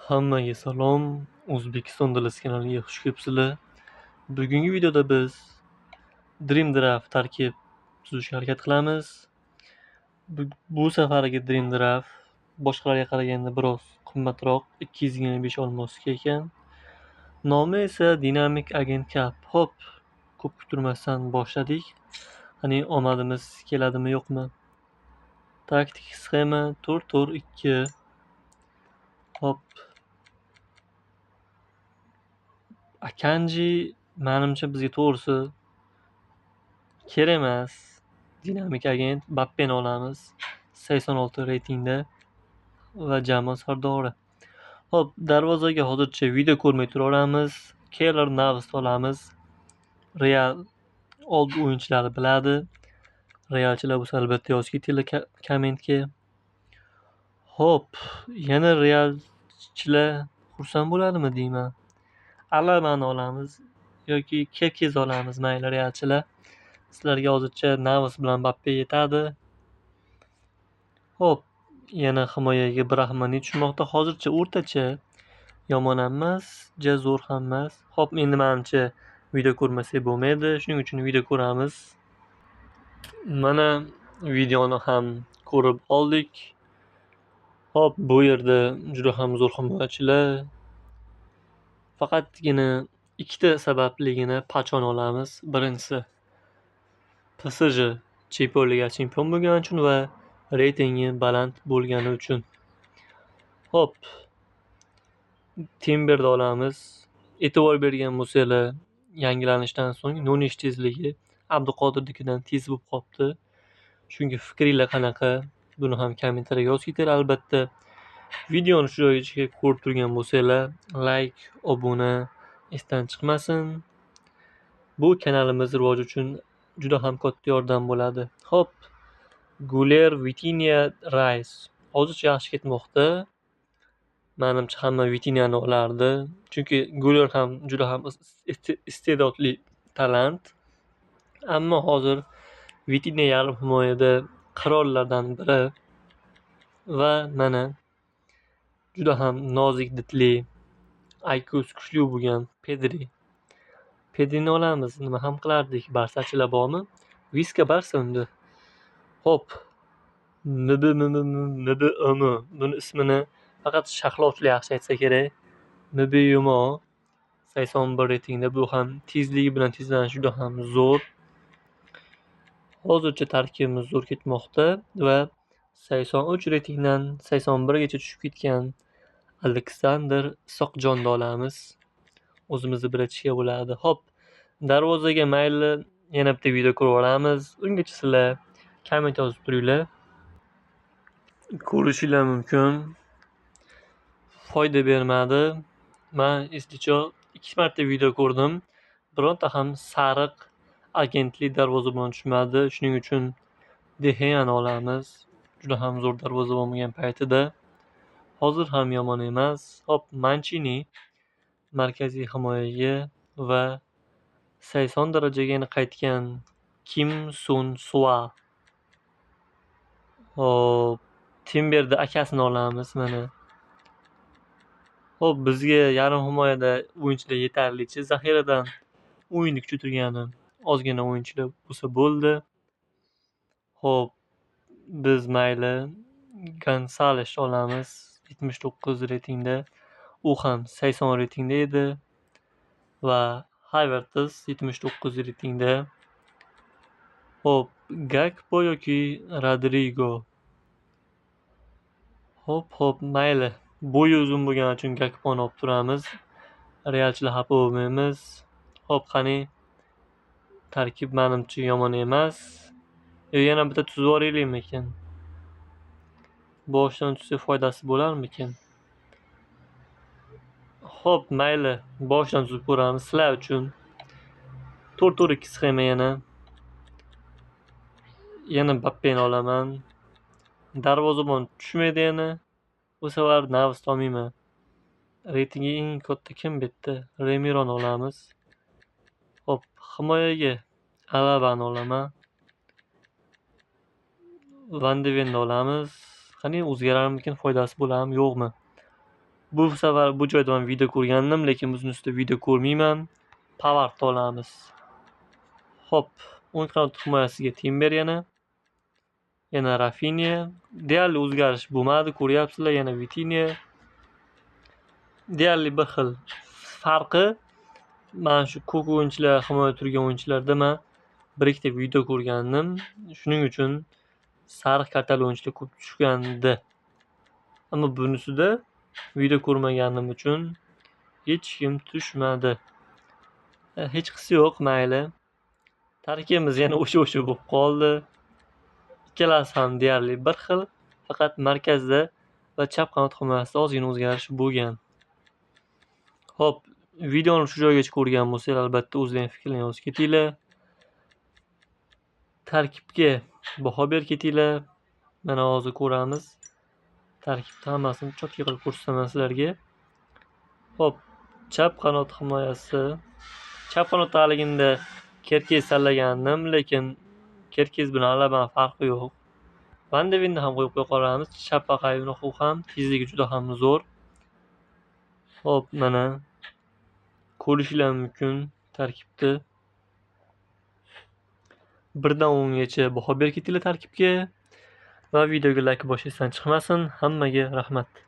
Hammaga salom, O'zbekiston Dilisi kanaliga xush kelibsizlar. Bugungi videoda biz Dream Draft tarkib tuzishga harakat qilamiz. Bu safargi Dream Draft boshqalarga qaraganda biroz qimmatroq, 225 olmosga ekan. Nomi esa Dynamic Agent Cup. Xo'p, ko'p kuttirmasdan boshladik. Qani omadimiz keladimi, yo'qmi? Taktik sxema 4-4-2. Hop. Akanji menimcha bizga to'g'risi kerak emas. Dinamik agent Bappeni olamiz. 86 reytingda va jamoa sardori. Xo'p, darvozaga hozircha video ko'rmay turaveramiz. Keylor Navasni olamiz. Real old o'yinchilari biladi. Realchilar bo'lsa albatta yozib ketinglar kommentga. Xo'p, yana realchilar xursand bo'ladimi deyman. Alabani olamiz yoki Kerkez olamiz, mayli realchilar. Sizlarga hozircha Navas bilan Bappe yetadi. Xo'p, yana himoyaga Brahmani tushmoqda. Hozircha o'rtacha, yomon ham emas, ja zo'r ham emas. Xo'p, endi menimcha video ko'rmasak bo'lmaydi. Shuning uchun video ko'ramiz. Mana videoni ham ko'rib oldik. Xo'p, bu yerda juda ham zo'r himoyachilar. Faqatgina ikkita sababligina Pachoni olamiz. Birinchisi PSG Chempionlar Ligasi chempion bo'lgani uchun va reytingi baland bo'lgani uchun. Xo'p, Timberni olamiz. E'tibor bergan bo'lsanglar, yangilanishdan so'ng Nunes tezligi Abduqodirnikidan tez bo'lib qolibdi. Shunga fikringlar qanaqa? Buni ham kommentariyga yozib ketinglar albatta. Videoni shu joygacha ko'rib turgan bo'lsanglar, like, obuna esdan chiqmasin. Bu kanalimiz rivoji uchun juda ham katta yordam bo'ladi. Xo'p, Guler, Vitinha, Rice hozircha yaxshi ketmoqda. Menimcha hamma Vitinhani olardi. Chunki Guler ham juda ham iste'dodli talant. Ammo hozir Vitinha yarim himoyada qirollardan biri va mana juda ham nozik didli, IQsi kuchli bo'lgan Pedri. Pedrini olamiz. Nima ham qilardik? Barsachilar bormi? Viska Barsa unda. Xo'p. MB M M M B M. Buni ismini faqat sharhlovchilar yaxshi aytsa kerak. MB Yumo 81 reytingda, bu ham tezligi bilan tezlanishi juda ham zo'r. Hozircha tarkibimiz zo'r ketmoqda va 83 reytingdan 81 gacha tushib ketgan Aleksandr Isoqjonni olamiz. O'zimizni biletishga bo'ladi. Xo'p, darvozaga mayli yana bitta video ko'rib olamiz. Ungacha sizlar komment yozib turinglar. Ko'rishinglar mumkin. Foyda bermadi. Men eslicho 2 marta video ko'rdim. Bironta ham sariq agentli darvozabon tushmadi. Shuning uchun De Gea'ni olamiz. Juda ham zo'r darvozabon bo'lgan paytida. Hozir ham yomon emas. Xo'p, Mancini markaziy himoyaga va 80 darajaga yana qaytgan Kim Sun Sua. Xo'p, Timberni akasini olamiz mana. Xo'p, bizga yarim himoyada o'yinchilar yetarlicha. Zaxiradan o'yinni kuchaytirgani ozgina o'yinchilar bo'lsa bo'ldi. Xo'p, biz mayli Gonzales olamiz 79 reytingda. U ham 80 reytingda edi va Havertz 79 reytingda. Xo'p, Gakpo yoki Rodrigo. Xo'p, xo'p, mayli. Bo'yi uzun bo'lgani uchun Gakponi olib turamiz. Realchilar xafa bo'lmaymiz. Xo'p, qani tarkib menimcha yomon emas. Yana bitta tuzib yuboraylikmikin? Boshidan tuzsa foydasi bo'larmikin? Xo'p, mayli, boshidan tuzib ko'ramiz sizlar uchun. 4-4-2 sxema yana. Yana Bappeni olaman. Darvozabon tushmaydi yana. Bu safar Navasni olmayman. Reytingi eng katta kim bu yerda? Remironi olamiz. Xo'p, himoyaga Alabani olaman. Van de Venni olamiz. Qani o'zgararmikin, foydasi bo'ladimi, yo'qmi? Bu safar bu joyda men video ko'rgandim, lekin bunisida video ko'rmayman. Pavardni olamiz. Xo'p, o'ng qanot himoyasiga Timber yana. Yana Rafinha. Deyarli o'zgarish bo'lmadi, ko'ryapsizlar, yana Vitinha. Deyarli bir xil. Farqi mana shu ko'k o'yinchilar, himoya turgan o'yinchilarda men bir ikkita video ko'rgandim. Shuning uchun sariq kartali o'yinchilar ko'p tushgandi. Ammo bunisida video ko'rmaganim uchun hech kim tushmadi. Hech qisi yo'q, mayli. Tarkibimiz yana o'sha-o'sha bo'lib qoldi. Ikkalasi ham deyarli bir xil, faqat markazda va chap qanot himoyasida ozgina o'zgarish bo'lgan. Xo'p, videoni shu joygacha ko'rgan bo'lsanglar, albatta o'zlaring fikrlaringni yozib ketinglar. Tarkibga baho berib ketinglar. Mana hozir ko'ramiz. Tarkibni hammasini chotga qilib ko'rsataman sizlarga. Xo'p, chap qanot himoyasi. Chap qanotda haliginda Kerkez tanlagandim, lekin Kerkez bilan Alabani farqi yo'q. Van de Venni ham qo'yib qo'ya qolamiz. Chap u ham tezligi juda ham zo'r. Xo'p, mana ko'rishinglar mumkin tarkibni. 1dan 10gacha baho berib ketinglar tarkibga va videoga like bosish esdan chiqmasin. Hammaga rahmat.